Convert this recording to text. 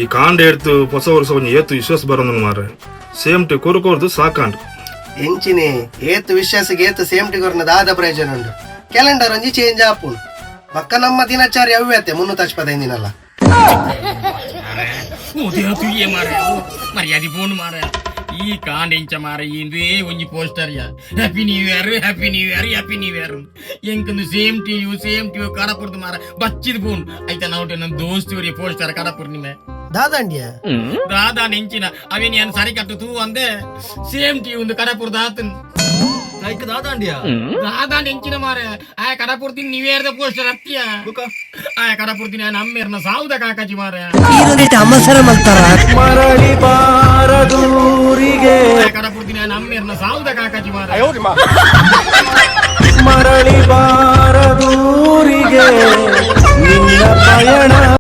ಈ ಕಾಂಡ ಎಡ್ತು ಹೊಸ ವರ್ಷ ಒಂಜಿ ಏತು ವಿಶ್ವಾಸ ಬರೋದು ಮಾರ್ರೆ. ಸೇಮ್ ಟಿ ಕೊರು ಕೊರ್ದು ಸಾಕಾಂಡ್. ಎಂಚಿನೆ ಏತ್ ವಿಶ್ವಾಸಕ್ಕೆ ಏತ್ ಸೇಮ್ ಟಿ ಕೊರ್ನ ದಾದ ಪ್ರಯೋಜನ ಉಂಡು? ಕ್ಯಾಲೆಂಡರ್ ಒಂಜಿ ಚೇಂಜ್ ಆಪುಂಡು, ಬಕ್ಕ ನಮ್ಮ ದಿನಚಾರಿ ಅವ್ಯತೆ 315 ದಿನಲ್ಲ. ಮಾರ, ಮರ್ಯಾದೆ ಫೋನ್ ಮಾರ. ಈ ಕಾಂಡ ಎಂಚ ಮಾರ? ಇಂದೇ ಒಂಜಿ poster yeah, "Happy New Year, Happy New Year, Happy New Year." ಎಂಕಂದು "same to you, same to you" ಕಡಪುರ್ದು ಮಾರ, ಬಚ್ಚಿದ ಫೋನ್ ಐತ. ನಾವು ನನ್ನ ದೋಸ್ತಿ ಪೋಸ್ಟರ್ ಕಡಪುರ್ ನಿಮೆ. ದಾದಾಂಡ್ಯ? ದಾದಾ ನೆಂಚಿನ ಅವೇನು ಏನು ಸರಿ ಕಟ್ಟು ತೂ ಅಂದೆ, ಸೇಮ್ ಟಿ ಒಂದು ಕಡಪುರ್ದ ಆತನ್. ಲೈಕ್ ದಾದಾಂಡ್ಯಾ? ದಾದಾ ನೆಂಚಿನ ಮಾರ, ಆ ಕಡಪುರ್ತಿನ ನ್ಯೂ ಇಯರ್ the poster ಅತ್ತಿಯ? ಆ ಕಡಪುರ್ತಿನ ನಮ್ಮೇರ್ನ ಸಾವುದ ಕಾಕಾಜಿ ಮಾರ. ಅಮಸರ ಮಲ್ತಾರ. ಮರಳಿ ಬಾರದೂರಿಗೆ. ಆ ಕಡಪುರ್ತಿನ ನಮ್ಮೇರ್ನ ಸಾವುದ ಕಾಕಾಜಿ ಮಾರ. ಮರಳಿ ಬಾರದೂರಿಗೆ.